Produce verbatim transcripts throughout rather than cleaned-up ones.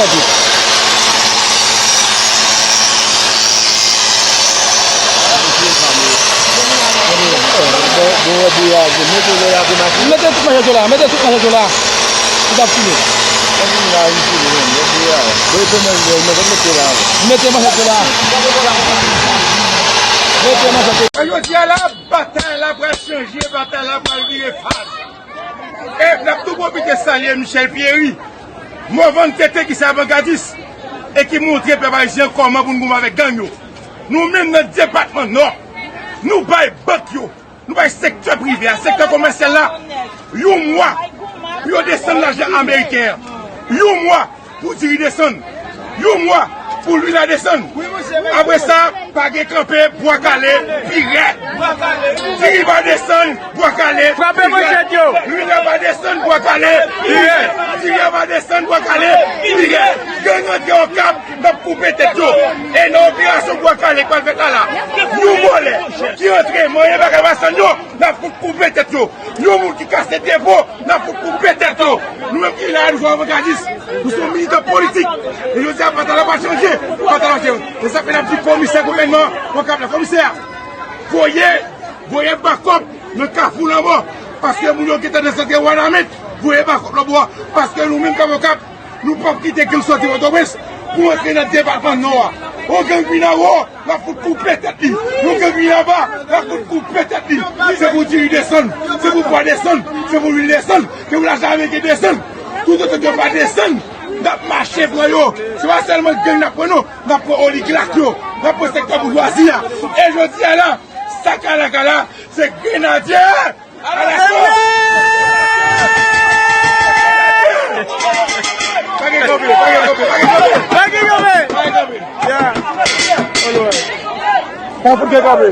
Mete tout manchèt yo la, mete tout manchèt yo la. Ou t ap file. Mete manchèt yo la. Mete manchèt yo la. Jodi a la, batay la pral chanje, batay la pral vire faz. E n ap tou pwofite salye Michel Pierry, Morvan Tete ki se avangadis e ki montre pèp ayisyen kòman pou n goumen avèk gang yo. Nou menm nan depatman Nò, nou bay bank yo, nou bay sektè prive a, sektè komèsyal la, yon mwa pou yo desann lajan ameriken an. Yon mwa pou diri desann. Yon mwa pou lwil la desann. Apre sa, pa gen kanpe, bwa kale pi rèd. Diri pa desann, bwa kale pi rèd. Lwil la pa desann, bwa kale pi rèd. Diri a pa desann, bwa kale pi rèd. Gang antre Okap, n ap koupe tèt yo. E nan operasyon bwa kale k pral fèt la la, yon vòlè ki antre manyen bagay pa sann yo, n ap fout koupe tèt yo. Yon moun ki kase depo, n ap fout koupe tèt yo. Nou menm ki la, nou se avangadis, nou se militan politik. E jodi a, batay la pa chanje, batay la chanje. E sa fè n ap di komisè gouvènman Okap la, komisè, voye, voye bakòp nan Kafou Lanmò, paske moun yo gentan desantre Wanament, voye bakòp lanmò, paske nou menm kòm Okap, nou p ap kite gang soti Pòtoprens pou antre nan depatman Nò a. On gang vin anwo, n ap fout koupe tèt li. On gang vin anba, n ap fout koupe tèt li. Se pou diri desann, se pou bwa desann, se pou lwil desann, se pou lajan ameriken desann. Toutotan yo pa desann, n ap mache pran yo. Se pa sèlman gang n ap pran non, n ap pran oligak yo, n ap pran sektè boujwazi a. E jodi a la, sa k a la k a la, se grenadye! Alèkò! Pa gen kanpe, pa gen kanpe, pa gen kanpe. Pa gen kanpe! Pa gen kanpe! Ya! Alright. Pa fout gen kanpe.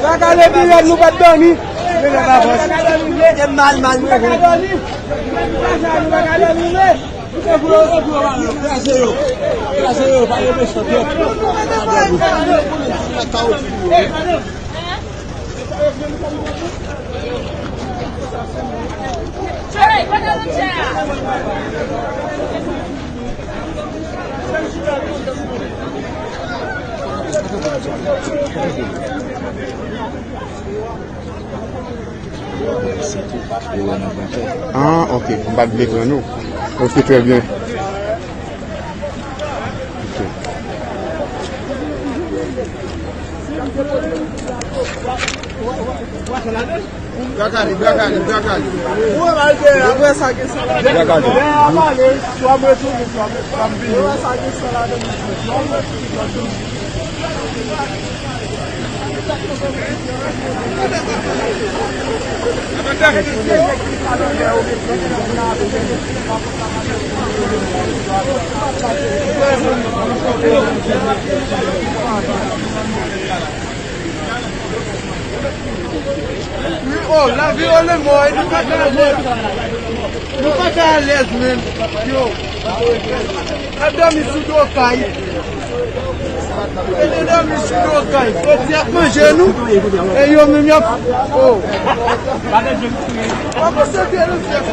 Sa ka leve rèd, nou pa t dòmi. Sa ka leve. Sa ka leve. Kraze yo, kraze yo, pa yo mechan twòp. Ah, ok. M pa t vle pran nou. Ok, trè byen. Ok. Bra kale, bra kale, bra kale. Ou wè malgre apre sa gen salade. Bra kale. Lè a pale, swa m retounen, swa m, swa m vini. Ou wè sa gen salade. Oh, lavi o lemò, e nou pa ka alèz. Nou pa ka alèz menm. Yo. Ap dòmi sou do kay. E te dòmi sou do kay. Fò di ap manje nou. E yo menm y ap. Oh. Pa konsantre nou, chèf.